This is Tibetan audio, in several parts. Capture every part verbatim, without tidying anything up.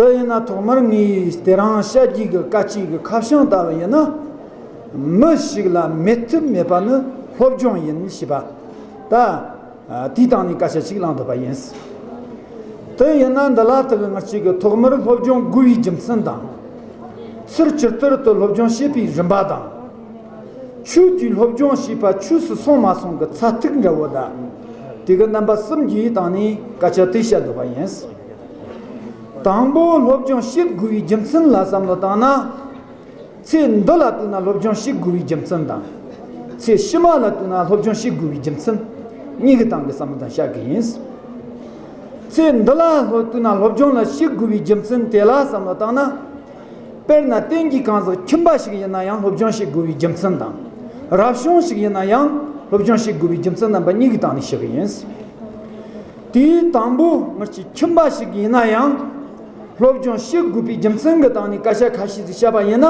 དེ་ཡིན་ན་ཐོག་མར་ངས་དེ་རིང་བཤད་རྒྱུ་གི་སྐད་ཆའི་གི་ཁ་བྱང་ལྟ་བུ་ཡིན་ན། མི་ཞིག་ལ་མེད་ཐབས་མེད་པ་ནི་སློབ་སྦྱོང་ཡིན་ཞེས་པ། ད་དེའི་སྟེང་ནས་སྐད་ཆ་ཞིག་གླེང་འདོད་པ་ཡིན། དེ་ཡིན་ན་འདི་ལ་དེ་གི་ང་གཅིག་གི་ཐོག་མར་སློབ་སྦྱོང་དགོས་པའི་རྒྱུ་མཚན་དང་། ཚུར་ཇི་ལྟར་དུ་སློབ་སྦྱོང་བྱེད་པའི་རིམ་པ་དང་། ཆོས་ཀྱི་སློབ་སྦྱོང་བྱས་པ་ཆོས་སུ་སོང་མ་སོང་གི་ཚད་ཐིག་འདྲ་བོ་དང་། དེ་གི་རྣམ་པ་གསུམ་གྱི་སྟེང་ནས་སྐད་ཆ་དེ་བཤད་འདོད་པ་ཡིན། དང་པོ་སློབ་སྦྱོང་བྱེད་དགོས་པའི་རྒྱུ་མཚན་ལ་བསམ་བློ་བཏང་ན། ཚེ་འདི་ལ་ལྟོས་ན་སློབ་སྦྱོང་བྱེད་དགོས་པའི་རྒྱུ་མཚན་དང་། ཚེ་ཕྱི་མ་ལ་ལྟོས་ན་སློབ་སྦྱོང་བྱེད་དགོས་པའི་རྒྱུ་མཚན། གཉིས་ཀྱི་སྟེང་གི་བསམ་བློ་དང་བཤད་གི་ཡིན། ཚེ་འདི་ལ་ལྟོས་ན་སློབ་སྦྱོང་ལ་བྱེད་དགོས་པའི་རྒྱུ་མཚན་དེ་ལ་བསམ་བློ་བཏང་ན། དཔེར་ན་བསྟན་གྱི་གང་ཟག་ཁྱིམ་པ་ཞིག་ཡིན་ན་ཡང་སློབ་སྦྱོང་བྱེད་དགོས་པའི་རྒྱུ་མཚན་དང་། རབ་བྱུང་ཞིག་ཡིན་ན་ཡང་སློབ་སྦྱོང་བྱེད་དགོས་པའི་རྒྱུ་མཚན་རྣམ་པ་གཉིས་ཀྱི་སྟེང་ནས་བཤད་གི་ཡིན། དེའི་དང་པོ་ང་ཚོ་ཁྱིམ་པ་ཞིག་ཡིན་ན་ཡང་སློབ་སྦྱོང་བྱེད་དགོས་པའི་རྒྱུ་མཚན་གྱི་སྟེང་ནས་སྐད་ཆ་ཁ་ཤས་ཤིག་བཤད་པ་ཡིན་ན།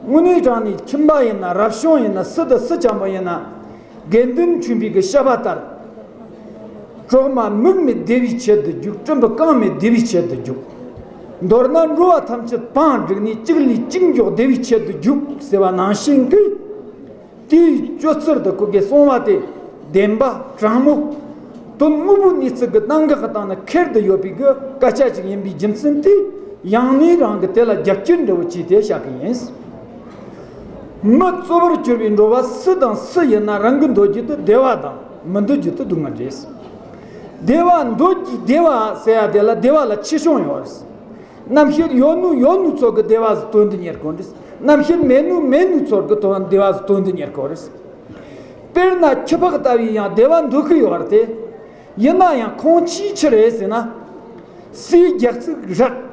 དངོས་གནས་དྲང་ནས་ཁྱིམ་པ་ཡིན་ན་རབ་བྱུང་ཡིན་ན་སུ་དང་སུ་ཅང་པོ་ཡིན་ན། དགེ་འདུན་ཆོས་འཕེལ་གྱི་བཤད་པ་ལྟར། གྲོག་མ་མིག་མེད་བདེ་བའི་ཆེད་དུ་རྒྱུག། སྤྲིན་པ་རྐང་མེད་བདེ་བའི་ཆེད་དུ་རྒྱུག། མདོར་ན་འགྲོ་བ་ཐམས་ཅད་བང་བསྒྲིགས་ནས་གཅིག་ལས་གཅིག་མགྱོགས་བདེ་བའི་ཆེད་དུ་རྒྱུག་ཟེར་བ་ནང་བཞིན་གྱི། དེའི་སྤྱོད་ཚུལ་དུ་ཁོ་གིས་གསུངས་པ་དེ་བདེན་པ་དྲང་མོ། དོན་དངོས་པོའི་གནས་ཚུལ་གྱི་གནད་འགག་གི་སྟེང་ན་འཁེལ་དུ་ཡོད་པའི་གི་སྐད་ཆ་ཅིག་ཡིན་པའི་རྒྱུ་མཚན་དེ། ཡང་ནས་རང་གིས་དེ་ལ་རྒྱབ་སྐྱོར་འདྲ་བོ་བྱས་ཏེ་བཤད་གི་ཡིན། མི་གཙོ་བོར་གྱུར་པའི་འགྲོ་བ་སུ་དང་སུ་ཡིན་ན་རང་གི་འདོད་རྒྱུ་དེ་བདེ་བ་དང་མི་འདོད་རྒྱུ་དེ་སྡུག་བསྔལ་རེད། བདེ་བ་འདོད་ཀྱི་བདེ་བ་ཟེར་ཡ་དེ་ལ་བདེ་བ་ལ་ཆེ་ཆུང་ཡོད་རེད། རྣམ་ཤེས་ཡོད་ནོ་ཡོད་ནོ་ཚོ་གི་བདེ་བ་ཟིག་དོན་དུ་གཉེར་གོ་རེད། རྣམ་ཤེས་མེད་ནོ་མེད་ནོ་ཚོ་གི་དོན་བདེ་བ་ཟིག་དོན་དུ་གཉེར་གོ་རེད། དཔེར་ན་ཁྱི་ཕག་ལྟ་བུའི་ཡང་བདེ་བ་འདོད་ཀྱི་ཡོད་རེད་དེ། ཡིན་ན་ཡང་ཁོང་ཆོས་ཅི་རེད་ཟེར་ན། ཟས་རྒྱག་ཚིག་རག།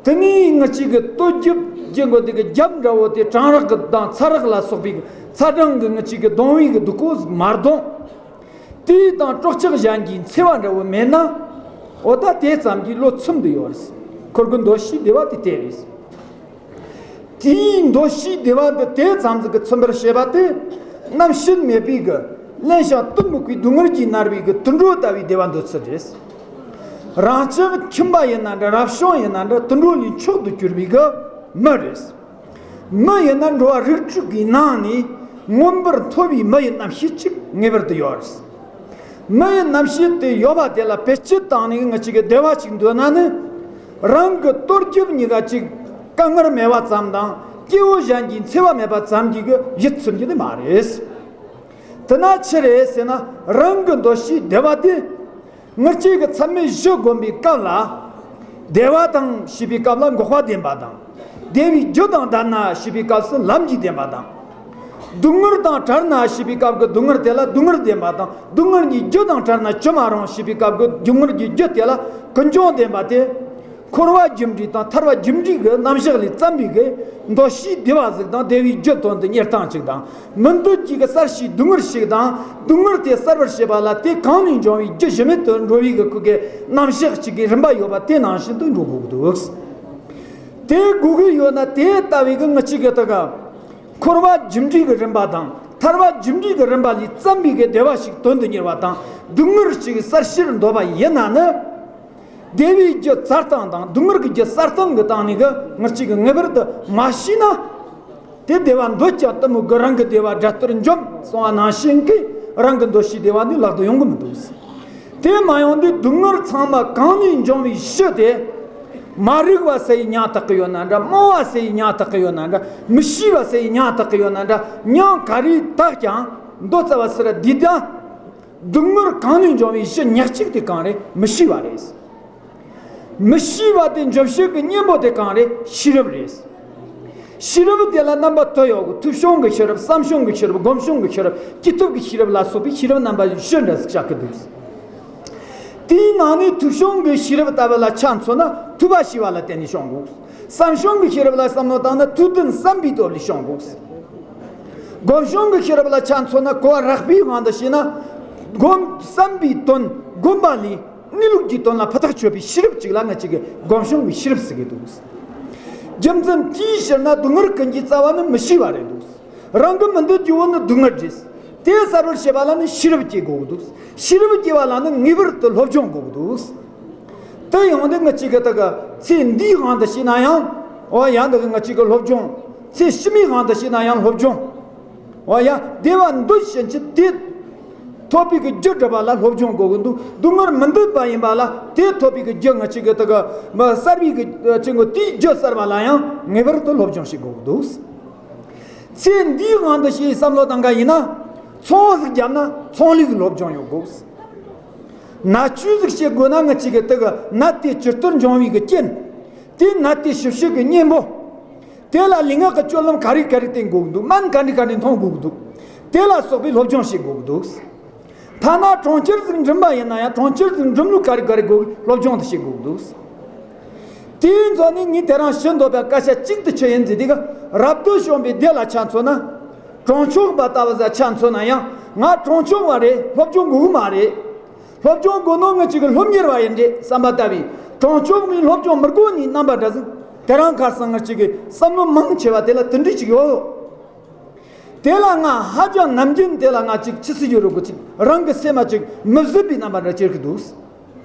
དེ་ནས་ང་གཅིག་གི་ལྟོ་རྒྱབ་རྒྱུ་མགོ་དེ་གི་རྒྱབ་འདྲ་བོ་དེ་གྲང་རེག་གི་དང་ཚ་རེག་ལ་སོགས་པའི་ཚ་གྲང་གི་ང་གཅིག་གི་གདུང་བའི་གི་སྡུག་པོ་མ་གདོང་། དེའི་དང་སྲོག་ཆགས་གཞན་གྱི་འཚེ་བ་འདྲ་བོ་མེད་ན། འོ་ད་དེ་ཙམ་གྱིས་བློ་ཚིམ་དུ་ཡོད་རེད། ཁོ་གི་འདོད་བྱའི་བདེ་བ་དེ་དེ་རེད། དེའི་འདོད་བྱའི་བདེ་བ་འདི་དེ་ཙམ་ཟིག་གི་ཚིམ་པར་བྱེད་པ་དེ། རྣམ་ཤེས་མེད་པའི་གི་གླེན་ཞིང་གཏི་མུག་གི་སྡུག་བསྔལ་གྱིས་མནར་བའི་གི་དུད་འགྲོ་ལྟ་བུའི་བདེ་བ་འདོད་ཚུལ་རེད། རང་ཅག་ཁྱིམ་པ་ཡིན་ན་འདྲ་རབ་བྱུང་ཡིན་ན་འདྲ་དུད་འགྲོ་ལས་མཆོག་ཏུ་གྱུར་པའི་གི་མི་རེད། མི་ཡིན་ན་འགྲོ་བ་རིགས་དྲུག་གི་ནང་ནས་མངོན་པར་མཐོ་བའི་མི་ཡི་རྣམ་ཤེས་ཅིག་ངེས་པར་དུ་ཡོད་རེད། མི་ཡི་རྣམ་ཤེས་དེ་ཡོད་པ་དེ་ལ་བེད་སྤྱོད་བཏང་ནས་ང་གཅིག་གི་བདེ་བ་ཅིག་འདོད་ན་ནི། རང་གི་ལྟོ་རྒྱབ་གཉིས་ཀ་ཅིག་དཀའ་ངལ་མེད་པ་ཙམ་དང་སྐྱེ་བོ་གཞན་གྱི་འཚེ་བ་མེད་པ་ཙམ་གྱིས་གི་ཡིད་ཚིམ་རྒྱུ་དེ་མ་རེད། དེ་ན་ཅི་རེད་ཟེར་ན་རང་གི་འདོད་བྱའི་བདེ་བ་དེ། ང་གཅིག་གི་ཚད་མེད་བཞི་བསྒོམ་པའི་སྐབས་ལ། བདེ་བ་དང་ཞེས་པའི་སྐབས་ལ་འགོག་པ་བདེན་པ་དང་། བདེ་བའི་རྒྱུ་དང་ལྡན་ན་ཞེས་པའི་སྐབས་སུ་ལམ་གྱི་བདེན་པ་དང་། སྡུག་བསྔལ་དང་བྲལ་ན་ཞེས་པའི་སྐབས་ཀྱི་སྡུག་བསྔལ་དེ་ལ་སྡུག་བསྔལ་བདེན་པ་དང་སྡུག་བསྔལ་གྱི་རྒྱུ་དང་བྲལ་ན་ཅི་མ་རུང་ཞེས་པའི་སྐབས་ཀྱི་སྡུག་བསྔལ་གྱི་རྒྱུ་དེ་ལ་ཀུན་འབྱུང་བདེན་པ་སྟེ། འཁོར་བ་རྒྱུ་འབྲས་དང་ཐར་བ་རྒྱུ་འབྲས་ཀྱི་རྣམ་གཞག་ལས་བརྩམས་པའི་གི་འདོད་བྱའི་བདེ་བ་ཟིག་དང་བདེ་བའི་རྒྱུ་དོན་དུ་གཉེར་སྟངས་གཅིག་དང་། མི་འདོད་ཀྱི་གི་གསར་བྱའི་སྡུག་བསྔལ་ཞིག་དང་སྡུག་བསྔལ་དེ་གསར་པར་བྱེད་པ་ལ་དེ་གང་ནས་འབྱུང་བའི་རྒྱུ་གཞི་མེད་དུ་འགྲོ་བའི་གི་ཁུ་གི་རྣམ་གཞག་གཅིག་གི་རིམ་པ་ཡོད་པ་དེ་ནང་བཞིན་དུ་འགྲོ་དགོས་ཀྱི་འདུག་དེ་དགོས་ཀྱི་ཡོད་ན་དེ་ལྟ་བུའི་གི་ང་གཅིག་གི་དག་ག་འཁོར་བ་རྒྱུ་འབྲས་ཀྱི་རིམ་པ་དང་ཐར་བ་རྒྱུ་འབྲས་ཀྱི་རིམ་པ་ལས་བརྩམས་པའི་གི་བདེ་བ་ཞིག་དོན་དུ་གཉེར་བ་དང་སྡུག་བསྔལ་ཞིག་གསར་བྱེད་འདོད་པ་ཡིན་ན་ནི། བདེ་བའི་རྒྱུ་བཙལ་སྟངས་དང་སྡུག་བསྔལ་གྱི་རྒྱུ་བཙལ་སྟངས་ཀྱི་སྟེང་ནས་གི་ང་གཅིག་གི་ངེས་པར་དུ་མ་ཤེས་ན། དེ་བདེ་བ་འདོད་ཀྱང་གཏི་མུག་གི་རང་གི་བདེ་བ་དགྲ་ལྟར་འཇོམས་གསུངས་པ་ནང་བཞིན་གྱི་རང་གི་འདོད་བྱའི་བདེ་བ་ནི་ལག་ཏུ་ཡོང་གི་མི་འདུག་དེ་མ་ཡོང་དུས་སྡུག་བསྔལ་ཚང་མ་གང་ནས་འབྱུང་བའི་གཞི་དེ། མ་རིག་པ་ཟེར་ཡི་མྱང་ཐག་གི་ཡོད་ན་འདྲ། རྨོངས་པ་ཟེར་ཡི་མྱང་ཐག་གི་ཡོད་ན་འདྲ། མི་ཤེས་པ་ཟེར་ཡི་མྱང་ཐག་གི་ཡོད་ན་འདྲ། མྱང་ག་རེ་བཏགས་ཀྱང་མདོ་རྩ་བ་སི་ར་འདི་དང་། སྡུག་བསྔལ་གང་ནས་འབྱུང་བའི་གཞི་ཉག་གཅིག་དེ་གང་རེད། མི་ཤེས་པ་རེད། མི་ཤེས་པ་དེ་འཇོམས་བྱེད་ཀྱི་གཉེན་པོ་དེ་གང་རེད། ཤེས་རབ་རེད། ཤེས་རབ་དེ་ལ་རྣམ་པ་དོ་ཡོད་གི། ཐོས་བྱུང་གི་ཤེས་རབ། བསམ་བྱུང་གི་ཤེས་རབ། སྒོམ་བྱུང་གི་ཤེས་རབ། སྐྱེས་ཐོབ་ཀྱི་ཤེས་རབ་ལ་སོགས་པའི་ཤེས་རབ་རྣམ་པ་བཞི་འདྲ་ཟིག་བཤད་ཀྱི་འདུག་དེའི་ནང་ནས་ཐོས་བྱུང་གི་ཤེས་རབ་ལྟ་བུ་ལ་ཆ་མཚོན་ན་ཐོས་པ་ཤེས་པ་ལ་བརྟེན་ནས་བྱུང་དགོས། བསམ་བྱུང་གི་ཤེས་རབ་ལ་བསམ་བློ་བཏང་ན་ཐོས་དོན་བསམ་པའི་སྟོབས་ལས་བྱུང་དགོས། སྒོམ་བྱུང་གི་ཤེས་རབ་ལ་ཆ་མཚོན་ན་གོ་བ་རགས་པའི་དབང་དུ་བྱས་ན། སྒོམ་བསམ་པའི་དོན་སྒོམ་པ་ལས་གནས་ལུགས་ཀྱི་དོན་ལ་ཕུ་ཐག་ཆོད་པའི་ཤེས་རབ་ཅིག་ལ་ང་གཅིག་གི་སྒོམ་བྱུང་གི་ཤེས་རབ་ཟེར་གི་འདུག་རྒྱུ་མཚན་དེའི་ཕྱིར་ན་སྡུག་བསྔལ་ཀུན་གྱི་རྩ་བ་ནི་མི་ཤེས་པ་རེད་འདུག་རང་གི་མི་འདོད་རྒྱུ་བོ་ནི་སྡུག་བསྔལ་རེད། དེ་གསར་བར་བྱེད་པ་ལ་ནི་ཤེས་རབ་སྐྱེ་དགོས་ཀྱི་འདུག་ཤེས་རབ་སྐྱེ་བ་ལ་ནི་ངེས་པར་དུ་སློབ་སྦྱོང་དགོས་ཀྱི་འདུག་དེ་ཡོང་དུས་ང་གཅིག་གི་དེ་གི་ཚེ་འདིའི་དབང་དུ་བྱས་ན་ཡང་། འོ་ཡ། འདི་གི་ང་གཅིག་གི་སློབ་སྦྱོང་། ཚེ་ཕྱི་མའི་དབང་དུ་བྱས་ན་ཡང་སློབ་སྦྱོང་། འོ་ཡ། བདེ་བ་འདོད་ཕྱིན་ཆད་དེ་ཐོབ་པའི་གི་རྒྱུ་སྒྲུབ་པ་ལ་སློབ་སྦྱོང་དགོས་ཀྱི་འདུག་སྡུག་བསྔལ་མི་འདོད་པ་ཡིན་པ་ལ་དེ་ཐོབ་པའི་གི་རྒྱུ་ང་གཅིག་གི་དེ་གི་མི་གསར་བའི་གི་ཅིག་གོ་དེའི་རྒྱུ་གསར་བ་ལ་ཡང་ངེས་པར་དུ་སློབ་སྦྱོང་བྱེད་དགོས་ཀྱི་འདུག་ཚེ་འདིའི་དབང་དུ་བྱས་བསམ་བློ་བཏང་ག་ཡིན་ན། ཚོང་ཟིག་བརྒྱབ་ན་ཚོང་ལས་ཀྱི་སློབ་སྦྱོང་ཡོད་དགོས། ནད་བཅོས་ཟིག་བྱེད་དགོས་ན་ང་གཅིག་གི་དེ་གི་ནད་དེ་ཇི་ལྟར་འབྱུང་བའི་གི་རྐྱེན། དེ་ནད་དེ་ཞིབ་བཤེར་གྱི་གཉེན་པོ། དེ་ལ་ལུས་ངག་གི་སྤྱོད་ལམ་ག་རེ་ག་རེ་བསྟེན་དགོས་ཀྱི་འདུག་སྨན་ག་འདྲ་ག་འདྲ་འཐུང་དགོས་ཀྱི་འདུག་དེ་ལ་སོགས་པའི་སློབ་སྦྱོང་བྱེད་དགོས་ཀྱི་འདུག་ཐ་ན་གྲོང་ཁྱེར་ཟིག་འགྲིམ་པ་ཡིན་ན་ཡང་གྲོང་ཁྱེར་ཟིག་འགྲིམ་ལུགས་ག་རེ་ག་རེ་དགོས་ཀྱི་སློབ་སྦྱོང་དེ་བྱེད་དགོས་ཀྱི་འདུག་དེའི་མཚོན་ནས་ངས་དེ་རིང་ཞུ་འདོད་པའི་སྐད་ཆ་གཅིག་དེ་ཆི་ཡིན་ཟེར་དུས་གི་རབ་ཏུ་བྱུང་བའི་སྡེ་ལ་ཆ་མཚོན་ན། གྲོང་ཆོག་པ་ལྟ་བུ་ཟ་ཆ་མཚོན་ན་ཡང་ང་གྲོང་ཆོག་པ་རེད། སློབ་སྦྱོང་དགོས་ཀྱི་མ་རེད། སློབ་སྦྱོང་དགོས་ནོ་ང་གཅིག་གི་སློབ་གཉེར་བ་ཡིན་རེད་བསམ་པ་ལྟ་བུའི་གྲོང་ཆོག་མིའི་སློབ་སྦྱོང་མི་དགོས་ནི་རྣམ་པ་འདྲ་ཟིག་དེ་རིང་ཁ་སང་ང་གཅིག་གི་བསམ་བློ་མང་ཆེ་བ་དེ་ལ་དེ་འདྲ་ཅིག་ཡོད། དེ་ལ་ང་ཧ་ཅང་ནམ་རྒྱུན་དེ་ལ་ང་གཅིག་ཆི་ཟིག་ཡོད་རུང་གི་ཅིག་རང་གི་སེམས་མ་ཅིག་མི་བཟོད་པའི་རྣམ་པ་འདྲ་སྐྱེ་གི་འདུག་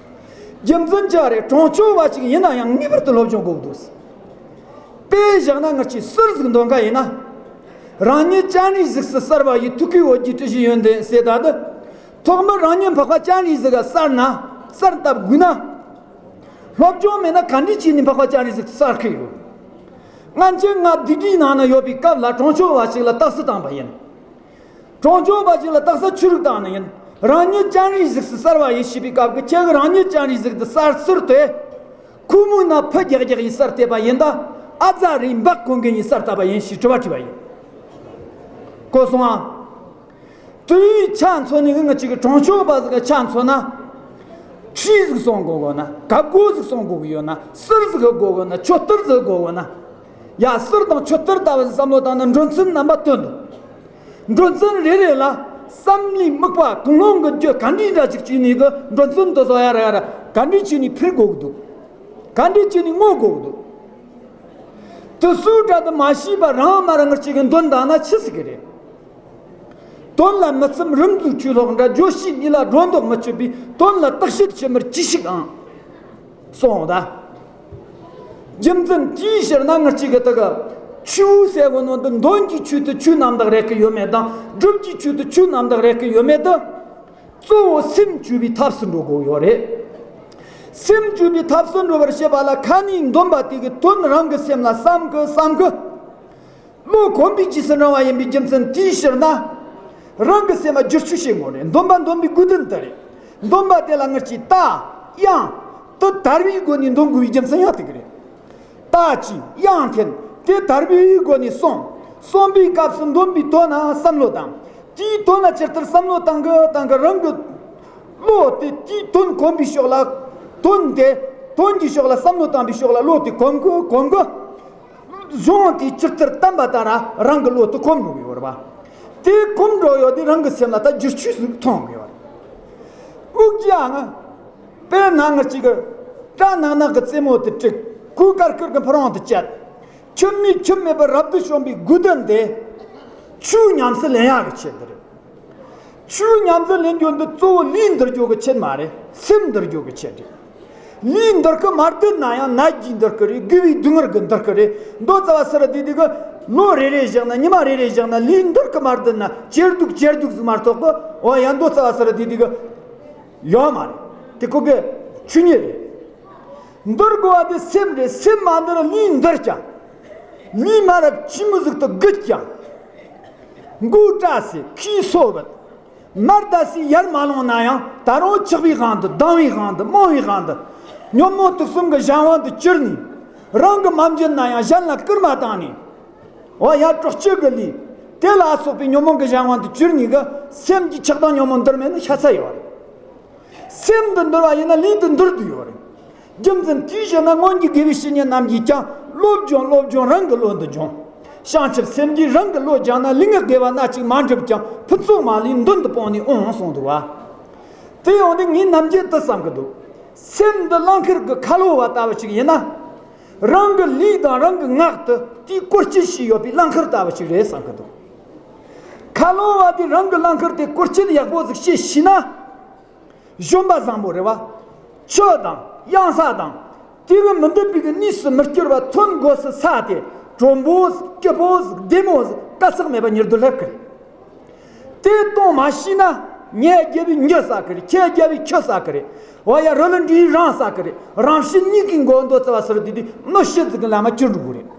རྒྱུ་མཚན་ཅི་རེད། གྲོང་ཆོག་པ་ཅིག་ཡིན་ན་ཡང་ངེས་པར་དུ་སློབ་སྦྱོང་དགོས་འདུག་དཔེ་བཞག་ན་ང་ཅིག་གསེར་ཟིག་འདོན་ག་ཡིན་ན། རང་ཉིད་སྤྱན་རས་གཟིགས་སུ་གསལ་བ་ཡི། ཐུགས་ཀའི་འོད་ཀྱིས་དྲི་ཞིང་ཡོན་ཏན་ཟེར་ད་དུ། ཐོག་མར་རང་ཉིད་འཕགས་པ་སྤྱན་རས་གཟིགས་ཀ་གསལ་ན། གསལ་བཏབ་དགོས་ན། སློབ་སྦྱོང་མེད་ན་ག་འདྲ་བྱས་ནས་འཕགས་པ་སྤྱན་རས་གཟིགས་སུ་གསལ་གི་ཡོད། སྔན་ཆད་ང་སྡིག་སྒྲིབ་ནང་ན་ཡོད་པའི་སྐབས་ལ་གྲོང་ཆོག་པ་ཞིག་ལ་རྟགས་གསལ་བཏང་པ་ཡིན། གྲོང་ཆོག་པ་ཞིག་ལ་རྟགས་གསལ་ཆོས་རིག་བཏང་ནི་ཡིན། རང་ཉིད་སྤྱན་རས་གཟིགས་སུ་གསལ་བ་ཡིན་ཞེས་པའི་སྐབས་ཀྱི་ཁྱེད་ཀྱིས་རང་ཉིད་སྤྱན་རས་གཟིགས་དེ་གསལ་ཟེར་ཏེ། ཁོ་མོའི་ནང་ཕུ་རྒྱག་རྒྱག་ཡིན་གསལ་བཏབ་པ་ཡིན་ད། ཨ་ཙ་རེ་འབག་གོན་མཁན་ཡིན་གསལ་བཏབ་པ་ཡིན་ཞེས་དྲི་བ་དྲིས་པ་ཡིན། གོ་སོང་ཨ། དེའི་ཆ་མཚོན་ནས་ང་གཅིག་གི་གྲོང་ཆོག་པ་ཟིག་གི་ཆ་མཚོན་ན། ཁྲིད་ཟིག་སོང་དགོས་དགོས་ན། ག་གོ་ཟིག་སོང་དགོས་ཀྱི་ཡོད་ན། གསེར་ཟིག་དགོས་དགོས་ན། མཆོད་གཏོར་ཟིག་དགོས་དགོས་ན། ཡ། གསེར་དང་མཆོད་གཏོར་ལྟ་བུ་ཟིག་བསམ་བློ་བཏང་ན་མགྲོན་ཚན་རྣམ་པ་བཏོན་འདུག་མགྲོན་ཚན་རེ་རེ་ལ་བསམ་ལུས་དམིགས་པ་ཀུན་སློང་གི་རྒྱུ་ག་འདྲའི་འདྲ་ཅིག་བྱས་ནས་གི་མགྲོན་ཚན་དེ་ཚོ་ཡ་ར་ཡ་ར་ག་འདྲའི་བྱས་ནས་ཕུལ་དགོས་ཀྱི་འདུག་ག་འདྲའི་བྱས་ནས་བསྔོ་དགོས་ཀྱི་འདུག་དེ་སུའི་གྲལ་དུ་མ་ཤེས་པ་རང་མ་རང་ངར་གཅིག་གི་འདོན་བཏང་ན་ཆི་ཟིག་གི་རེད། དོན་ལ་མི་འཚམ་རིམ་གྱིས་ཆོས་ལོག་འདྲ། བརྗོད་བྱའི་གཉིས་ལ་སྒྲོ་འདོགས་མི་གཅོད་པའི། དོན་ལ་བརྟག་དཔྱད་ཕྱི་མར་ཅི་ཞིག་ཨང་། སོང་ད། རྒྱུ་མཚན་དེའི་ཕྱིར་ན་ངར་གཅིག་གི་དེ་གི་ཆོས་ཟེར་གོ་ནོ་འདི་འདོན་གྱི་ཆོས་དེ་ཆོས་རྣམ་དག་རེད་གི་ཡོད་མེད་དང་། སྒྲུབ་ཀྱི་ཆོས་དེ་ཆོས་རྣམ་དག་རེད་གི་ཡོད་མེད་དེ། གཙོ་བོ་སེམས་བཅོས་པའི་ཐབས་སུ་འགྲོ་དགོས་ཡོད་རེད། སེམས་བཅོས་པའི་ཐབས་སུ་འགྲོ་བར་བྱེད་པ་ལ་ཁ་ནས་འདོན་པ་དེ་གི་དོན་རང་གི་སེམས་ལ་བསམ་གི་བསམ་གི། བློ་གོམས་པའི་རྗེས་སུ་འབྲང་བ་ཡིན་པའི་རྒྱུ་མཚན་དེའི་ཕྱིར་ན། རང་གི་སེམས་ལ་བསྒྱུར་བཅོས་བྱེད་དགོས་རེད། འདོན་པ་འདོན་པའི་དགོས་དོན་དེ་རེད། འདོན་པ་དེ་ལ་ངར་གཅིག་ད་དབྱངས་དེ་དར་བའི་སྒོ་ནས་འདོན་དགོས་པའི་རྒྱུ་མཚན་ཡང་དེ་གི་རེད། ད་ཅིག་དབྱངས་འཐེན་དེ་དར་བའི་སྒོ་ནས་གསུངས། གསུངས་པའི་སྐབས་སུ་འདོན་པའི་དོན་ན་བསམ་བློ་བཏང་། དེའི་དོན་ལ་ཇི་ལྟར་བསམ་བློ་བཏང་གི་བཏང་གི་རང་གི་བློ་དེ་དེའི་དོན་གོམས་པའི་ཕྱོགས་ལ། དོན་དེ་དོན་གྱི་ཕྱོགས་ལ་བསམ་བློ་བཏང་པའི་ཕྱོགས་ལ་བློ་དེ་གོམས་གི་གོམས་གི། གཞུང་དེ་ཇི་ལྟར་བསྟན་པ་ལྟར་རང་གི་བློ་དེ་གོམས་འགྲོ་གི་ཡོད་རེད་པ། དེ་གོམས་འགྲོ་ཡོད་དེ་རང་གི་སེམས་ལ་ད་བསྒྱུར་བཅོས་ཟིག་ཐོན་གི་ཡོད་རེད། དབུགས་ཀྱང་ང་། དཔེར་ན་ང་གཅིག་གི་སྐྲ་ནག་ནག་གི་རྩེ་མོ་དེ་བཀྲུས། གོས་དཀར་དཀར་གི་ཕུ་རུང་དེ་བཅད། ཁྱིམ་མིས་ཁྱིམ་མེད་པར་རབ་ཏུ་བྱུང་བའི་དགོས་དོན་དེ། ཆོས་ཉམས་སུ་ལེན་ཡག་གི་ཆེད་དུ་རེད། ཆོས་ཉམས་སུ་ལེན་རྒྱུ་འདི་གཙོ་བོ་ལུས་འདུལ་རྒྱུ་གི་ཆེད་མ་རེད། སེམས་འདུལ་རྒྱུ་གི་ཆེད་རེད། ལུས་འདུལ་གི་མ་འདུལ་ན་ཡང་ནད་ཀྱིས་འདུལ་གི་རེད། དགེ་བའི་སྡུག་བསྔལ་གྱིས་འདུལ་གི་རེད། མདོ་རྩ་བ་སི་ར་དེ་དེ་གི་ལོ་རེ་རེ་བཞག་ན་ཉི་མ་རེ་རེ་བཞག་ན་ལུས་འདུལ་གི་མ་འདུལ་ན་ཇེ་སྡུག་ཇེ་སྡུག་ཟིག་མ་གཏོགས་གི། འོ་ཡང་མདོ་རྩ་བ་སི་ར་དེ་དེ་གི་ཡོད་མ་རེད། དེ་ཁོ་གི་ཆོས་ཉིད་རེད། འདུལ་དགོས་པ་དེ་སེམས་རེད། སེམས་མ་འདུལ་ལུས་འདུལ་ཀྱང་། ལུས་མ་རབས་ལྕི་མོ་ཟིག་ཏུ་རྒུད་ཀྱང་། མགོ་བཀྲ་སེ་ཁོའི་སོ་བུད། མར་ལྟ་སའི་ཡར་མ་ལོངས་ན་ཡང་ད་རུང་ཆགས་པའི་དབང་དུ་ལྡང་བའི་དབང་དུ་རྨོངས་པའི་དབང་དུ། ཉོན་མོངས་དུག་གསུམ་གྱི་གཞན་དབང་དུ་གྱུར་ནས། རང་གིས་མ་འཇོན་ན་ཡང་གཞན་ལ་སྐུལ་མ་བཏང་ནས། འོ་ཡ་གྲོགས་གཅིག་གི་ལུས། དེ་ལ་སོགས་པའི་ཉོན་མོངས་ཀྱི་གཞན་དབང་དུ་གྱུར་ནས་གི་སེམས་ཀྱི་ཆགས་སྡང་ཉོན་མོངས་འདུལ་མེད་ནི་ཤ་ཚ་ཡོད་རེད། སེམས་འདི་འདུལ་བ་ཡིན་ན་ལུས་འདི་འདུལ་དུ་ཡོད་རེད། རྒྱུ་མཚན་དེའི་ཕྱིར་ན་སྔོན་གྱི་དགེ་བའི་བཤེས་གཉེན་རྣམས་ཀྱིས་ཀྱང་སློབ་སྦྱོང་སློབ་སྦྱོང་རང་གི་བློ་འདི་སྦྱོང་། བྱང་ཆུབ་སེམས་ཀྱིས་རང་གི་བློ་སྦྱངས་ན་ལུས་ངག་དགེ་བ་སྣ་གཅིག་མ་འགྲུབ་ཀྱང་ཕུན་ཚོགས་མ་ལུས་མདུན་དུ་སྤུངས་ནས་འོང་གསུངས་འདུག་བ། དེ་ཡོང་དུས་ངས་ནམ་རྒྱུན་དུ་བསམ་གི་འདུག་སེམས་འདི་རླངས་འཁོར་གྱི་ཁ་ལོ་བ་ལྟ་བུ་ཞིག་ཡིན་ན། རང་གི་ལུས་དང་རང་གི་ངག་ཏུ་དེའི་སྐོར་སྐྱོད་བྱས་ཡོད་པའི་རླངས་འཁོར་ལྟ་བུ་ཞིག་རེད་བསམ་གི་འདུག་ཁ་ལོ་བ་དེ་རང་གི་རླངས་འཁོར་དེ་སྐོར་སྐྱོད་ཡག་པོ་ཟིག་བྱེད་ཤེས་ན། གཞོན་པ་བཟང་པོ་རེད་བ། ཆུ་དང་ གཡང་ས་དང་། དེ་གི་མི་འདོད་པའི་གི་གནས་སུ་མི་སྐྱུར་བ་ཐོན་དགོས་སུ་ས་དེ་དྲོན་པོ་སྐྱིད་པོ་བདེ་མོ་དཀའ་ཚེགས་མེད་པ་མྱུར་དུ་སླེབས་ཀི་རེད། དེ་གཏོང་མ་ཤེས་ན། ཉལ་རྒྱལ་བའི་འགྱུར་ས་ཀི་རེད། ཁྱེད་རྒྱལ་བའི་ཁྱོད་ས་ཀི་རེད། བ་ཡ་རི་ལ་འདྲིའི་རང་ས་ཀི་རེད། རང་བཞིན་གཉིས་ཀའི་མགོ་འདོད་ཚ་བ་སི་རི་དེ་དུས་གནོད་བྱེད་ཟིག་གི་ལམ་མ་གྱུར་འགྲོ་གི་རེད།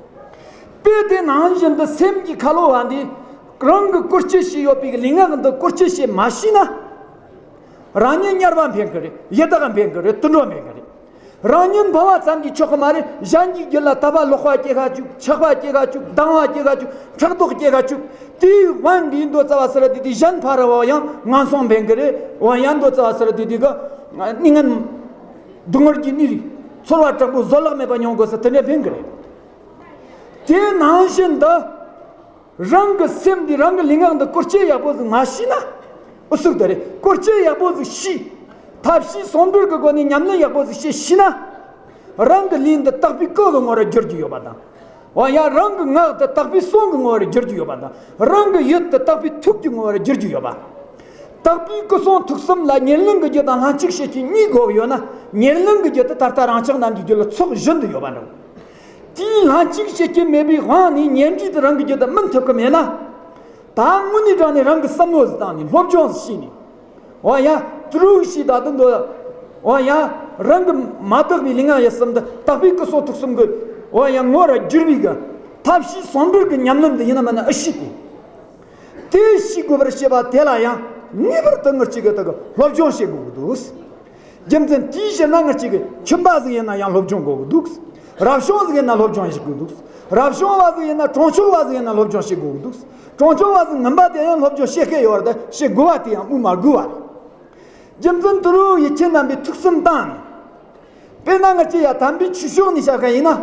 དཔེ་དེ་ནང་བཞིན་དུ་སེམས་ཀྱི་ཁ་ལོ་བ་འདི་རང་གི་བཀོལ་སྤྱོད་བྱས་ཡོད་པའི་ལུས་ངག་འདི་བཀོལ་སྤྱོད་བྱེད་མ་ཤེས་ན། རང་ཉིད་དམྱལ་བ་འཕེན་གི་རེད། ཡི་དྭགས་འཕེན་གི་རེད། དུད་འགྲོ་འཕེན་གི་རེད། རང་ཉིད་འཕེན་པ་ཙམ་གྱིས་ཆོག་གི་མ་རེད། གཞན་གྱི་རྒྱུད་ལ་དད་པ་ལོག་པ་སྐྱེ་ག་བཅུག་ཆགས་པ་སྐྱེ་ག་བཅུག་སྡང་བ་སྐྱེ་ག་བཅུག་ཕྲག་དོག་སྐྱེ་ག་བཅུག་དེའི་དབང་གིས་འདོད་ཚ་བ་སི་རི་དེ་དུས་གཞན་ཕ་ར་བ་ཡང་ངན་སོང་འཕེན་གི་རེད། འོ་ཡང་འདོད་ཚ་བ་སི་རི་དེ་དུས་གི་ནི་ངན་སྡུག་བསྔལ་གྱི་གནས་ཚོར་བ་དྲག་པོ་བཟོད་གླགས་མེད་པ་མྱོང་དགོས་ས་དེ་འདྲ་འཕེན་གི་རེད། དེ་ནང་བཞིན་དུ། རང་གི་སེམས་འདི་རང་གི་ལུས་ངག་འདི་བཀོལ་སྤྱོད་ཡག་པོ་ཟིག་མ་ཤེས་ན། ཨུ་ཚུགས་དེ་རེད། བཀོལ་སྤྱོད་ཡག་པོ་ཟིག་ཤེས། ཐབས་ཤེས་ཟུང་འབྲེལ་གྱི་སྒོ་ནས་ཉམས་ལེན་ཡག་པོ་ཟིག་བྱེད་ཤེས་ན། རང་གི་ལུས་འདི་དག་པའི་སྐུ་གི་ངོ་བོར་བསྒྱུར་རྒྱུ་ཡོད་པ་དང་། འོ་ཡ། རང་གི་ངག་འདི་དག་པའི་གསུང་གི་ངོ་བོར་བསྒྱུར་རྒྱུ་ཡོད་པ་དང་། རང་གི་ཡིད་འདི་དག་པའི་ཐུགས་ཀྱི་ངོ་བོར་བསྒྱུར་རྒྱུ་ཡོད་པ། དག་པའི་སྐུ་གསུང་ཐུགས་གསུམ་ལ་ཉེར་ལེན་གྱི་རྒྱུ་དང་ལྷན་ཅིག་བྱེད་རྒྱུ་གཉིས་དགོས་ཡོད་ན། ཉེར་ལེན་གྱི་རྒྱུ་དེ་ད་ལྟ་རང་ཅག་རྣམས་ཀྱི་རྒྱུད་ལ་ཚོགས་བཞིན་དུ་ཡོད་པ་འདྲ། དེའི་ལྷན་ཅིག་བྱེད་རྒྱུ་མེད་པའི་དབང་ནས་ཉེར་འབྲས་དེ་རང་གི་རྒྱུད་དུ་སྨིན་ཐུབ་ཀྱི་མེད་ན། ད་དངོས་གནས་དྲང་ནས་རང་གི་བསམ་བློ་ཟིག་བཏང་ནས་སློབ་སྦྱོང་ཟིག་བྱས་ནས། འོ་ཡ། ཏི་རུ་ཞིག་ད་དུང་འདོད། འོ་ཡ། རང་གི་མ་དག་པའི་ལུས་ངག་ཡིད་གསུམ་འདི་དག་པའི་སྐུ་གསུང་ཐུགས་གསུམ་གྱི། འོ་ཡ། ངོ་བོར་བསྒྱུར་བའི་གི་ཐབས་ཤེས་ཟུང་འབྲེལ་གྱི་ཉམས་ལེན་འདི་ཡིན་ན་མིན་ན་ཨེ་ཤེས་ཏེ། དེ་ཤེས་དགོས་པར་བྱེད་པ་དེ་ལ་ཡང་ངེས་པར་དུ་ངར་གཅིག་གི་དག་གི་སློབ་སྦྱོང་བྱེད་དགོས་ཀྱི་འདུག་རྒྱུ་མཚན་དེའི་ཕྱིར་ན་ང་གཅིག་གི་ཁྱིམ་པ་ཟིག་ཡིན་ན་ཡང་སློབ་སྦྱོང་དགོས་ཀྱི་འདུག་རབ་བྱུང་ཟིག་ཡིན་ན་སློབ་སྦྱོང་བྱེད་དགོས་འདུག་རབ་བྱུང་བ་ཟིག་ཡིན་ན་གྲོང་ཆོག་པ་ཟིག་ཡིན་ན་སློབ་སྦྱོང་བྱེད་དགོས་ཀྱི་འདུག་གྲོང་ཆོག་པ་ཟིག་མིན་པ་དེ་ཡང་སློབ་སྦྱོང་བྱེད་མཁན་ཡོད་རེད། བྱེད་དགོས་པ་དེ་ཡང་སྨོས་མ་དགོས་པ་རེད། རྒྱུ་མཚན་དེ་རུ་ཡིད་ཆེས་རྣམ་པའི་ཐུགས་བསམ་བཏང་ནས། དཔེར་ན་ང་ཅི་ཡ་དམ་པའི་ཆོས་ཕྱོགས་ནས་བཤད་མཁན་ཡིན་ན།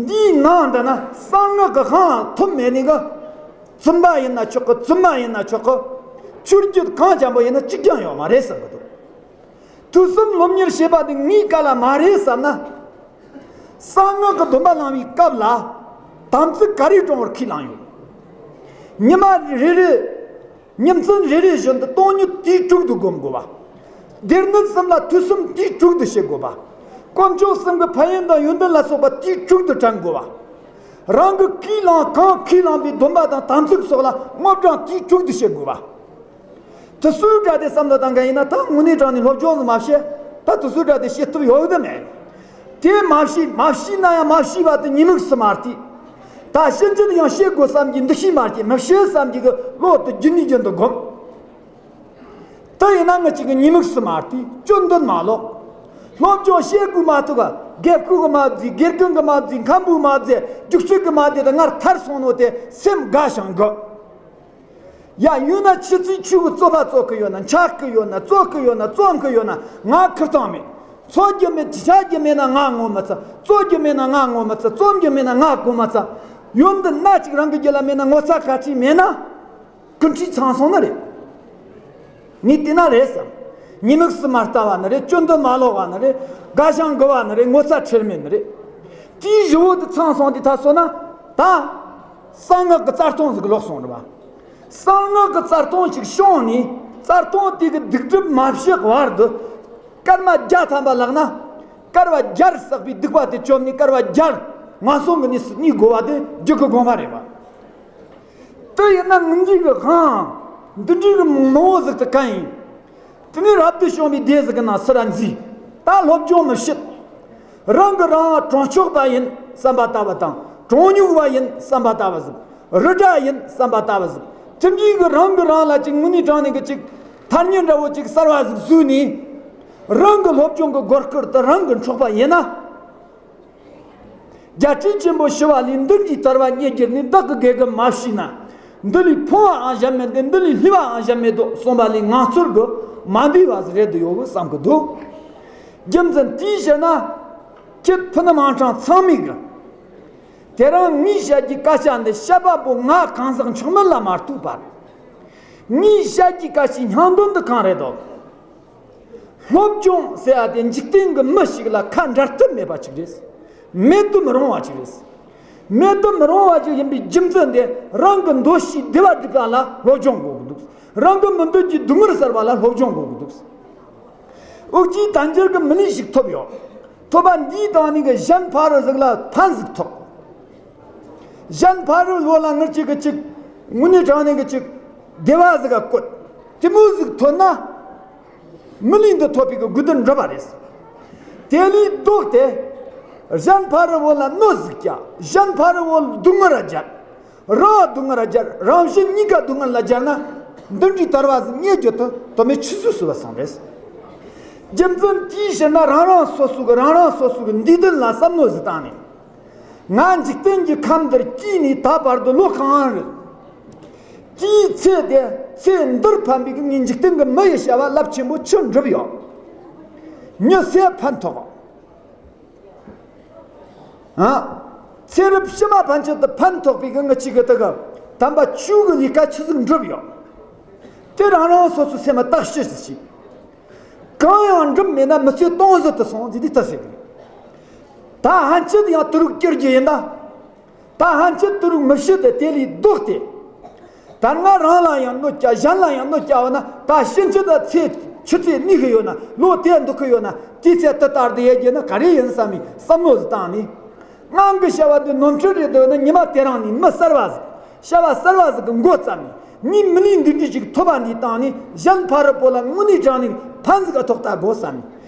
འདིའི་ནང་འདྲ་ན་གསང་སྔགས་ཀྱི་དབང་ཐོབ་མེད་ནི་གི། བཙུན་པ་ཡིན་ན་ཆོག་གི་བཙུན་མ་ཡིན་ན་ཆོག་གི་ཆོས་བརྒྱུད་གང་འཇམ་པོ་ཡིན་ན་གཅིག་ཀྱང་ཡོད་མ་རེད་བསམ་གི་འདུག་ཐོས་བསམ་སློབ་གཉེར་བྱེད་པ་དེ་ངའི་བཀའ་ལ་མ་རེད་བསམ་ན། གསང་སྔགས་ཀྱི་སྡོམ་པ་བླང་བའི་སྐབས་ལ། དམ་ཚིག་ག་རེ་དྲང་བར་ཁས་བླངས་ཡོད། ཉི་མ་རེ་རེ། ཉིན་མཚན་རེ་རེ་བཞིན་དུ་སྟོང་ཉིད་དུས་དྲུག་ཏུ་བསྒོམ་དགོས་པ། སྡེ་སྣོད་གསུམ་ལ་ཐོས་བསམ་དུས་དྲུག་ཏུ་བྱེད་དགོས་པ། དཀོན་མཆོག་གསུམ་གྱི་ཕན་ཡོན་དང་ཡོན་ཏན་ལ་སོགས་པ་དུས་དྲུག་ཏུ་དྲན་དགོས་པ། རང་གི་ཁས་བླངས་གང་ཁས་བླངས་པའི་སྡོམ་པ་དང་དམ་ཚིག་སོགས་ལ་དངོས་དྲང་དུས་དྲུག་ཏུ་བྱེད་དགོས་པ། དེ་ཚོའི་སྒྲ་དེ་བསམ་བློ་བཏང་མཁན་ཡིན་ན་ད་དངོས་གནས་དྲང་ནས་སློབ་སྦྱོང་ཟིག་མ་བྱས། ད་དེ་ཚོའི་སྒྲ་དེ་བྱེད་ཐུབ་ཡོད་གི་མེད། དེ་མ་བྱས་མ་བྱས་ན་ཡང་མ་བྱས་པ་དེ་ཉེས་དམིགས་སུ་མ་བལྟས། ད་ཕྱིན་ཆད་ཡང་བྱེད་དགོས་བསམ་གྱི་འདུ་ཤེས་མ་བསྐྱེད། མི་བྱེད་བསམ་གྱི་གི་བློ་དེ་རྒྱུན་ནས་རྒྱུན་དུ་སྒོམ། དེ་ཡིན་ན་ང་གཅིག་གི་ཉེས་དམིགས་སུ་མ་བལྟས། སྐྱོན་འདོན་མ་ལོག་སློབ་སྦྱོང་བྱེད་དགོས་མ་ཐུབ་པ། དགེ་བསྐོས་གི་མ་བརྫིས། དགེ་རྒན་གི་མ་བརྫིས། མཁན་པོའི་མ་བརྫིས། རྒྱུགས་སྤྲོད་གི་མ་བརྫིས། ད་སྔར་ཐར་སོང་ནོ་དེ་སེམས་དགའ་ཞིང་དགའ། ཡ་ཡོད་ན་ཆུ་ཚོད་ཆུ་གི་རྩོད་པ་རྩོད་གི་ཡོད་ན། འཆག་གི་ཡོད་ན། རྩོད་གི་ཡོད་ན། རྩོམ་གི་ཡོད་ན་ང་ཁེར་རྐྱང་མེད། འཚོལ་རྒྱུ་མེད། འཆག་རྒྱུ་མེད་ན་ང་ངོ་མི་ཚ། རྩོད་རྒྱུ་མེད་ན་ང་ངོ་མི་ཚ། རྩོམ་རྒྱུ་མེད་ན་ང་གོ་མི་ཚ། ཡོན་ཏན་སྣ་གཅིག་རང་གི་རྒྱུད་ལ་མེད་ན་ངོ་ཚ་ག་ཅི་མེད་ན། ཀུན་ཁྲིགས་ཚང་སོང་ནི་རེད། ངས་བལྟས་ན་རེད་བསམ། ཉེས་དམིགས་སུ་མ་ལྟ་བ་ནི་རེད། སྐྱོན་དུ་མ་ལོག་པ་ནི་རེད། དགའ་ཞིང་དགའ་བ་ནི་རེད། ངོ་ཚ་ཁྲེལ་མེད་ནི་རེད། དེའི་བཞི་བོ་དེ་ཚང་སོང་དུས་ད་སོང་ན། ད་གསང་སྔགས་ཀྱི་རྩ་ལྟུང་ཟིག་ལོག་སོང་རེད་པ། གསང་སྔགས་ཀྱི་རྩ་ལྟུང་ཞིག་བྱུང་ནས། རྩ་ལྟུང་དེ་གི་སྡིག་སྒྲིབ་མ་བཤགས་བར་དུ། སྐར་མ་བརྒྱ་ཐམ་པ་ལགས་ན། སྐར་བ་བརྒྱར་བསགས་པའི་སྡིག་པ་དེ་བཅོམ་ནས་སྐར་བ་བརྒྱར་ངན་སོང་གི་གནས་སུ་གནས་དགོས་པ་དེ་རྒྱུད་ཀྱི་དགོངས་པ་རེད་པ། དེ་ཡིན་ན་ངུ་འཇིག་གི་དབང་། འདི་འདྲའི་གི་མང་བོ་ཟིག་ཏུ་གན་ཡིན། དེ་ནས་རབ་ཏུ་བྱུང་བའི་སྡེ་ཟིག་གི་ནང་སུ་ར་འཛུལ། ད་སློབ་སྦྱོང་མི་བྱེད། རང་གི་རང་གྲོང་ཆོག་པ་ཡིན་བསམ་པ་ལྟ་བུ་དང་། གྲོང་ཉུག་པ་ཡིན་བསམ་པ་ལྟ་བུ་ཟིག་རི་དྭགས་ཡིན་བསམ་པ་ལྟ་བུ་ཟིག་དེ་འདྲའི་གི་རང་གི་རང་ལ་ཅིག་དངོས་གནས་དྲང་ནས་གི་ཅིག་ཐ་སྙད་འདྲ་བོ་ཅིག་གསར་བ་ཟིག་བཟོས་ནས། རང་གི་སློབ་སྦྱོང་གི་སྒོ་སྐུར་དུ་རང་གི་འཕྲོག་པ་ཡིན་ན། རྒྱལ་སྲས་ཆེན་པོ་ཞི་བ་ལྷས་འདི་འདྲའི་དར་བ་རྙེད་རྒྱུ་ནི་བདག་གི་དགེ་སྒོ་མ་བྱས་ན། འདི་ལས་ཕོངས་པའང་གཞན་མེད་དེ། འདི་ལས་ལྷོད་པའང་གཞན་མེད་དོ་གསུངས་པ་ལས་ང་ཚོར་གི་མ་འདུས་པ་ཟིག་རེད་དུ་ཡོད་གི་བསམ་གི་འདུག་རྒྱུ་མཚན་དེའི་ཕྱིར་ན། ཁྱེད་ཕུ་ནུ་མིང་སྲིང་ཚང་མས་གི། དེ་རིང་ངས་བཤད་རྒྱུའི་སྐད་ཆ་འདི་བཤད་པ་པོ་ང་གང་ཟག་མཆོག་དམན་ལ་མ་གཏོགས་པར། ངས་བཤད་རྒྱུའི་སྐད་ཆའི་སྙིང་དོན་འདི་གང་རེད་དོ། སློབ་སྦྱོང་ཟེར་བ་དེ་འཇིག་རྟེན་གྱི་མི་ཞིག་ལ་ཁ་འབྲལ་ཐབས་མེད་པ་ཅིག་རེད། མེད་དུ་མི་རུང་བ་ཅིག་རེད། མེད་དུ་མི་རུང་བ་ཅིག་ཡིན་པའི་རྒྱུ་མཚན་དེ། རང་གི་འདོད་བྱའི་བདེ་བ་སྒྲུབ་པ་ལ་སློབ་སྦྱོང་དགོས་ཀྱི་འདུག་རང་གི་མི་འདོད་ཀྱི་སྡུག་བསྔལ་སེལ་བ་ལ་སློབ་སྦྱོང་དགོས་ཀྱི་འདུག་འུ་ཅག་དལ་འབྱོར་གྱི་མི་ལུས་ཤིག་ཐོབ་ཡོད། ཐོབ་པ་འདིའི་སྟེང་ནས་གི་གཞན་ཕ་རོལ་ཟིག་ལ་ཕན་ཟིག་ཐོགས། གཞན་ཕ་རོལ་བོ་ལ་ངར་གཅིག་གི་གཅིག་དངོས་གནས་དྲང་གནས་གི་གཅིག་བདེ་བ་ཟིག་ག་བཀོད། དེ་མོ་ཟིག་ཐོན་ན། མི་ལུས་འདི་ཐོབ་པའི་གི་དགོས་དོན་འགྲུབ་པ་རེད། དེ་ལས་ལྡོག་སྟེ། གཞན་ཕ་རོལ་བོ་ལ་གནོད་ཟིག་བསྐྱལ། གཞན་ཕ་རོལ་བོ་ལ་སྡུག་བསྔལ་ར་སྦྱར། རང་སྡུག་བསྔལ་ར་སྦྱར། རང་གཞན་གཉིས་ཀ་སྡུག་བསྔལ་ལ་སྦྱར་ན། འདི་འདྲའི་དལ་བ་ཟིག་རྙེད་རྒྱུ་དེ་དོན་མེད་ཆུད་ཟོས་སུ་བ་སོང་རེད། རྒྱུ་མཚན་དེའི་ཕྱིར་ན་རང་རང་སོ་སོ་གི་རང་རང་སོ་སོ་གི་འདས་དོན་ལ་བསམ་བློ་ཟིག་བཏང་ནས། ང་འཇིག་རྟེན་གྱི་ཁམས་འདིར་སྐྱེས་ནས་ད་བར་དུ་ལོ་གང་རེད། དེའི་ཚེ་དེ་ཚེ་འདིར་ཕན་པའི་གི་ངའི་འཇིག་རྟེན་གྱི་མི་ཡི་བྱ་བ་རླབས་ཆེན་པོ་ཆི་འགྲུབ་ཡོད། མྱི་སུ་ཕན་ཐོགས། ཨ། ཚེ་རབས་ཕྱི་མ་ཕན་ཆད་དུ་ཕན་ཐོགས་པའི་གི་ངི་གཅིག་གི་དེ་གི་དམ་པ་ཆོས་གི་ལས་ཀ་ཆི་ཟིག་འགྲུབ་ཡོད། དེ་རང་རང་སོ་སོའི་སེམས་ལ་བརྟག་དཔྱད་ཅིག་བྱེད། གང་ཡང་འགྲུབ་མེད་ན་མི་ཚེ་སྟོང་ཟད་དུ་སོང་ཟེར་དུས་ད་ཟེར་གི་རེད། ད་ཕན་ཆད་ཡང་དུ་རུག་སྐྱུར་རྒྱུ་ཡིན་ད། ད་ཕན་ཆད་དུ་རུག་མི་བྱེད་དེ་དེ་ལས་ལྡོག་སྟེ། ད་ང་རང་ལ་ཡང་གནོད་བསྐྱལ། གཞན་ལ་ཡང་གནོད་བསྐྱལ་བ་ན། ད་ཕྱིན་ཆད་ད་ཚེ་ཆུ་ཚོད་གནས་གི་ཡོད་ན། ལོ་དེ་འདུག་གི་ཡོད་ན། དེའི་ཚེ་དེ་ལྟར་དུ་ཡལ་རྒྱུ་ན་ག་རེ་ཡིན་བསམ་མི་བསམ་བློ་ཟིག་བཏང་ནས། ངང་གི་བྱ་བ་འདི་ནོར་འཁྲུལ་རེད་འདོད་ན་ཉི་མ་དེ་རང་ནས་མི་གསར་བ་ཟིག་བྱ་བ་གསར་བ་ཟིག་གི་འགོ་བརྩམས་ནས། ངས་མི་ལུས་འདི་འདྲ་ཞིག་ཐོབ་པ་འདིའི་སྟེང་ནས་གཞན་ཕ་རོལ་པོ་ལ་དངོས་གནས་དྲང་གནས་ཕན་ཟིག་ཨ་ཐོགས་ལྟ་དགོས་བསམ་ནས།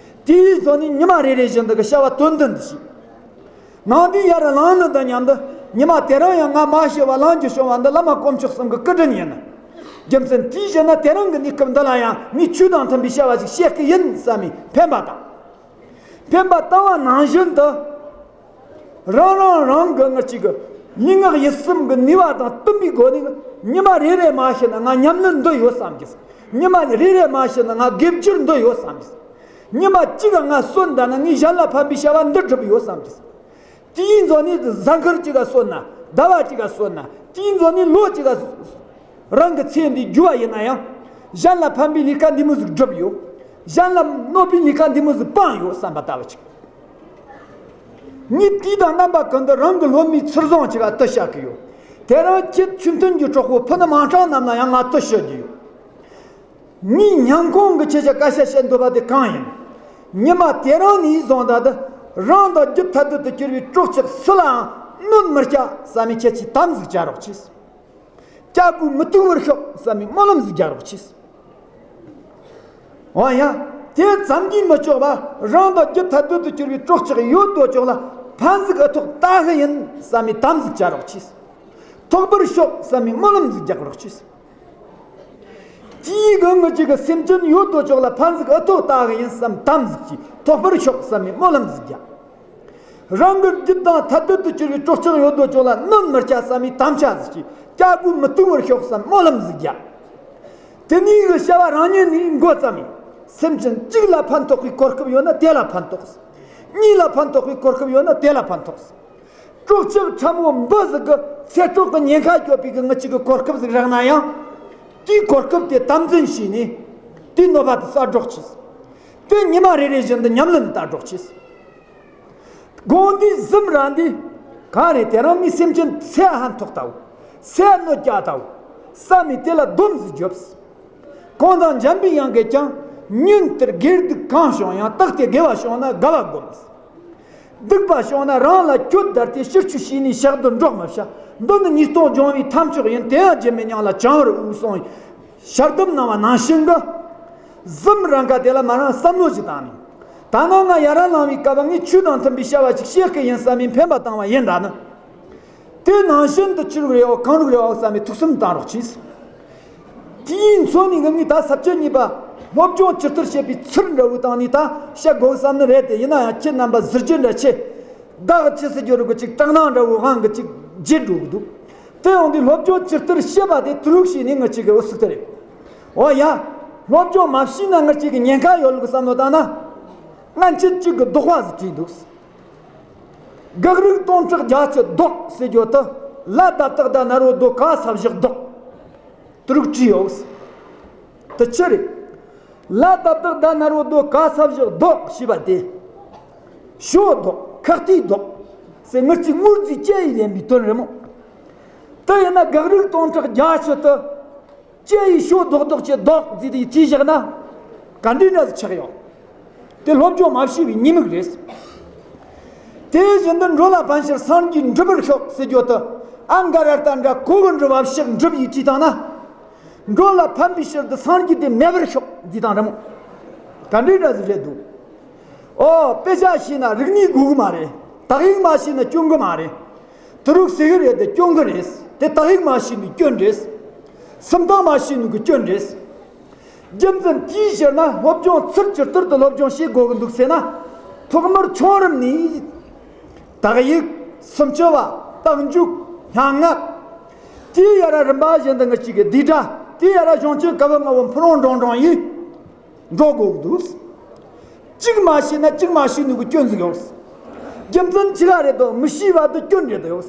དེའི་བཟོ་ནས་ཉི་མ་རེ་རེ་བཞིན་དུ་གི་བྱ་བ་དོན་བདུན་འདི་བྱས། ནང་དུ་ཡར་ལངས་ནི་དང་མཉམ་དུ་ཉི་མ་དེ་རིང་ཡང་ང་མ་ཤི་བར་ལངས་རྒྱུ་བྱུང་བ་འདི་བླ་མ་དཀོན་མཆོག་གསུམ་གྱི་སྐུ་དྲིན་ཡིན། རྒྱུ་མཚན་དེའི་ཕྱིར་ན་དེ་རིང་གི་གནས་སྐབས་འདི་ལ་ཡང་ངས་ཆོས་དང་མཐུན་པའི་བྱ་བ་ཞིག་བྱེད་ཀྱི་ཡིན་བསམ་ནས་འཕེན་པ་དང་། འཕེན་པ་བཏང་བ་ནང་བཞིན་དུ། རང་རང་རང་གི་ངར་གཅིག་གི་ལུས་ངག་ཡིད་གསུམ་གྱི་ནུས་པ་དང་བསྟུན་པའི་སྒོ་ནས་ཉི་མ་རེ་རེ་མ་ཤི་ན་ང་ཉམས་ལེན་འདི་ཡོད་བསམ་གྱི། ཉི་མ་རེ་རེ་མ་ཤི་ན་ང་དགེ་སྦྱོར་འདི་ཡོད་བསམ་གྱི། ཉི་མ་གཅིག་ང་གསོན་ད་ན་ངས་གཞན་ལ་ཕན་པའི་བྱ་བ་འདི་སྒྲུབ་ཡོད་བསམ་གྱི། དེའི་མཛོད་ནས་གཟའ་འཁོར་གཅིག་ག་གསོན་ན། ཟླ་བ་གཅིག་ག་གསོན་ན། དེའི་མཛོད་ནས་ལོ་གཅིག་ག་རང་གི་ཚེ་འདི་རྒྱུ་བ་ཡིན་ན་ཡང་། གཞན་ལ་ཕན་པའི་ལས་ཀ་འདི་མོ་ཟིག་བསྒྲུབས་ཡོད། གཞན་ལ་གནོད་པའི་ལས་ཀ་འདི་མོ་ཟིག་སྤངས་ཡོད་བསམ་པ་ལྟ་བུ་ཅིག་ངས་དུས་དང་རྣམ་པ་ཀུན་ཏུ་རང་གི་སློབ་མའི་ཚུར་བཟུང་ཅིག་ག་དུ་བྱ་གི་ཡོད། དེ་རིང་ཁྱེད་ཆོས་མཐུན་གྱི་གྲོགས་པོ་ཕུ་ནུ་མིང་སྲིང་རྣམས་ལ་ཡང་ང་དུ་ཞུ་རྒྱུ་ཡོད། ངས་སྙིང་ཁོང་གི་ཁྱེད་ཅག་སྐད་ཆ་བཤད་འདོད་པ་དེ་གང་ཡིན། ཉི་མ་དེ་རིང་ནས་བཟུང་ད་དུ་རང་དང་རྒྱུད་ཐ་དད་དུ་གྱུར་པའི་སྲོག་ཆགས་སུ་ལའང་གནོད་མི་བསྐྱལ་བསམ་མི་ཁྱེད་ཀྱིས་དམ་ཟིག་བཅའ་རོགས་གྱིས། སྐྱབས་ཀྱིས་མི་ཐུབ་པར་ཤོག་བསམ་པའི་སྨོན་ལམ་ཟིག་རྒྱག་རོགས་གྱིས། འོ་ཡ། དེ་ཙམ་གྱིས་མི་ཆོག་པ་རང་དང་རྒྱུད་ཐ་དད་དུ་གྱུར་པའི་སྲོག་ཆགས་ཡོད་དོ་ཅོག་ལ་ཕན་ཟིག་ཨ་ཐོགས་ལྟ་གི་ཡིན་བསམ་པའི་དམ་ཟིག་བཅའ་རོགས་གྱིས། ཐོགས་པར་ཤོག་བསམ་པའི་སྨོན་ལམ་ཟིག་རྒྱག་རོགས་གྱིས། དེའི་གི་ངུ་གཅིག་གི་སེམས་ཅན་ཡོད་དོ་ཅོག་ལ་ཕན་ཟིག་ཨ་ཐོགས་ལྟ་གི་ཡིན་བསམ་དམ་ཟིག་གྱིས་ཐོགས་པར་ཤོག་བསམ་པའི་སྨོན་ལམ་ཟིག་རྒྱག་རང་གི་རྒྱུད་དང་ཐ་དད་དུ་གྱུར་པའི་སྲོག་ཆགས་ཡོད་དོ་ཅོག་ལ་གནོད་མི་བསྐྱལ་བསམ་པའི་དམ་བཅའ་ཟིག་གིས་སྐྱབས་ཀྱིས་མི་ཐུབ་པར་ཤོག་བསམ་སྨོན་ལམ་ཟིག་རྒྱག་དེ་ནས་གི་བྱ་བ་རང་ཉིད་ནས་འགོ་བརྩམས་ཡིན། སེམས་ཅན་གཅིག་ལ་ཕན་ཐོགས་པའི་གོ་སྐབས་ཡོད་ན་དེ་ལ་ཕན་ཐོགས། གཉིས་ལ་ཕན་ཐོགས་པའི་གོ་སྐབས་ཡོད་ན་དེ་ལ་ཕན་ཐོགས། སྲོག་ཆགས་ཕྲ་མོ་འབུ་ཟིག་གི་ཚེ་སྲོག་གི་ཉེན་ཁ་སྐྱོབ་པའི་གི་ངུ་གཅིག་གི་གོ་སྐབས་ཟིག་རག་ན་ཡང་། དེའི་གོ་སྐབས་དེ་དམ་འཛིན་བྱས་ནས། དེའི་གནོད་པ་དེ་བསལ་རོགས་གྱིས། དེ་ཉི་མ་རེ་རེ་བཞིན་དུ་ཉམས་ལེན་བསྟར་རོགས་གྱིས། དགོང་དུས་གཟིམ་ར་འདི་གང་རེད། དེ་རིང་མི་སེམས་ཅན་ཚེ་ཕན་ཐོགས་ལྟ་བུ། ཚེ་གནོད་བསྐྱལ་ལྟ་བུ། བསམ་མི་དེ་ལ་སྡོམ་ཟིག་རྒྱོབས། གང་དང་འཇམ་པའི་དབྱངས་ཀྱིས་ཀྱང་། ཉིན་ལྟར་དགེ་སྡིག་གང་བྱུང་ཡང་། རྟག་སྟེ་དགེ་བ་བྱུང་ན་དགའ་བ་བསྒོམས། སྡིག་པ་བྱུང་ན་རང་ལ་གྱོད་བརྡར་ཏེ། ཕྱིར་ཆུད་བྱས་ནས་གཤགས་འདི་འགྲོགས་མི་བྱ། འདི་ནི་ཉེས་ལྟུང་སྦྱོང་བའི་ཐབས་མཆོག་ཡིན། དེ་ཡང་སྦྱིན་པས་མྱང་ལ་བྱང་བར་འོས་གསུངས། ཞལ་གདམས་གནང་བ་ནང་བཞིན་དུ། གཟིམ་ར་འགའ་དེ་ལ་མ་རང་བསམ་བློ་ཞིག་བཏང་ནས། ད་ནངས་ང་ཡར་ལངས་པའི་སྐབས་ངས་ཆོས་དང་མཐུན་པའི་བྱ་བ་ཞིག་བྱེད་ཀྱི་ཡིན་བསམ་པའི་འཕེན་པ་བཏང་བ་ཡིན་ད་ནི། དེ་ནང་བཞིན་དུ་ཆི་རུག་རེད་འོ། གང་རུག་རེད་འོ་བསམ་པའི་ཐུགས་བསམ་བཏང་རོགས་གྱིས། དེའི་མཚོན་ནི་ངས་ད་ས་བཅད་གཉིས་པ་སློབ་སྦྱོང་ཇི་ལྟར་བྱེད་པའི་ཚུལ་འདྲ་བོ་བཏང་ནས་ད་བཤད་དགོས་བསམ་ནི་རེད་དེ། ཡིན་ན་ཡང་ཁྱེད་རྣམ་པ་གཟི་བརྗིད་འདྲ་ཆེ། བདག་ཅི་ཟེར་རྒྱུ་རུ་གི་ཅིག་སྐྲག་སྣང་འདྲ་བོ་དབང་གི་ཅིག་བརྗེད་འགྲོ་གི་འདུག་དེ་ཡོང་དུས་སློབ་སྦྱོང་ཇི་ལྟར་བྱེད་པ་དེ་དུ་རུག་བྱས་ནས་ངུ་གཅིག་གི་འུ་སུག་དེ་རེད། འོ་ཡ། སློབ་སྦྱོང་མ་བྱས་ན་ངུ་གཅིག་གི་ཉེན་ཁ་ཡོད་ལུགས་བསམ་བློ་བཏང་ན། ང་ཁྱེད་གཅིག་གི་རྡོག་པ་ཟིག་བྲིས་འདུག་དགག་རིགས་སྟོང་ཕྲག་བརྒྱད་ཅུ་བཟློག་ཟེར་རྒྱུ་དེ། ལ་ད་བཏགས་ད་ན་རོ་རྡོ་ག་ས་བཞག་བཟློག་དུ་རུག་བྲིས་ཡོད། དེ་ཆི་རེད། ལ་ད་བཏགས་ད་ན་རོ་རྡོ་ག་ས་བཞག་བཟློག་ཞེས་པ་དེ། ཞོ་བཟློག་ཁག་ཏིག་བཟློག་ཟེར་ངུ་གཅིག་ངུར་རྫི་སྐྱེ་ཡི་ལེན་པའི་དོན་རེད་མོ། དེ་ཡིན་ན་དགག་རིགས་སྟོང་ཕྲག་བརྒྱད་ཅུ་དེ། སྐྱེ་ཡི་ཞོ་བཟློག་བཟློག་ཅེས་བཟློག་ཟེར་དེ་བྲིས་བཞག་ན། ག་འདྲའི་འདྲ་ཟིག་ཆགས་ཡོད། དེ་སློབ་སྦྱོང་མ་བྱས་པའི་ཉེས་དམིགས་རེད། དེ་བཞིན་དུ་འགྲོ་ལ་ཕན་ཕྱིར་སངས་རྒྱས་འགྲུབ་པར་ཤོག་ཟེར་རྒྱུ་དེ། ཨ་འགའ་རེ་ལྟར་འདྲ་གོ་གི་འགྲུབ་པ་ཕྱིར་འགྲུབ་ཡིས་བྲིས་བཏང་ན། འགྲོ་ལ་ཕན་པའི་ཕྱིར་དུ་སངས་རྒྱས་དེ་མེད་པར་ཤོག་འདི་དང་འདྲ་མོ། ག་འདྲའི་འདྲ་ཟིག་རེད་འདུག་ཨོ། དཔེ་ཆ་ཤེས་ན་རིག་གནས་དགོས་གི་མ་རེད། དག་ཡིག་མ་ཤེས་ན་སྐྱོན་གི་མ་རེད། དུ་རུག་ཟེར་གི་རེད་དེ་སྐྱོན་གི་རེད། དེ་དག་ཡིག་མ་ཤེས་ནི་སྐྱོན་རེད། སུམ་རྟགས་མ་ཤེས་ནི་གི་སྐྱོན་རེད། རྒྱུ་མཚན་དེའི་ཕྱིར་ན་སློབ་སྦྱོང་ཚུལ་གྱིས་བསྟར་དུ་སློབ་སྦྱོང་བྱེད་དགོས་གི་འདུག་ཟེར་ན། ཐོག་མར་ཆུང་རིམ་ནས་དག་ཡིག་སུམ་ཅུ་པ། རྟགས་འཇུག་སྙན་ངག་དེའི་ཡ་ར་རིམ་པ་བཞིན་དུ་ངི་གཅིག་གི་བསྡུས་གྲྭ། དེའི་ཡ་ར་གཞུང་ཆེན་ག་བུ་ང་བོ་ཕུ་རོང་འབྲོང་འབྲོང་ཡིས་འགྲོ་དགོས་གི་འདུག་གཅིག་མ་ཤེས་ན་གཅིག་མ་ཤེས་ནི་གི་སྐྱོན་ཟིག་ཡོད། རྒྱུ་མཚན་ཅི་ག་རེད་དོ། མི་ཤེས་པ་དེ་སྐྱོན་རེད་དོ་ཡོད།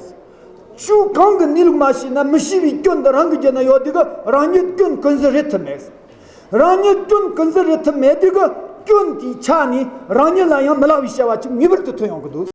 ཆོས་གང་གི་གནས་ལུགས་མ་ཤེས་ན་མི་ཤེས་པའི་སྐྱོན་དེ་རང་གི་རྒྱུད་ན་ཡོད་དུས་གི་རང་ཉིད་སྐྱོན་ཀུན་ཟད་རེད་ཐུབ་མེད། རང་ཉིད་སྐྱོན་ཀུན་ཟད་རེད་ཐུབ་མེད་དུས་གི་སྐྱོན་དེའི་ཆ་ནས་རང་ཉིད་ལ་ཡང་མི་ལེགས་པའི་བྱ་བ་ཅིག་ངེས་པར་དུ་ཐོན་ཡོང་གི་འདུག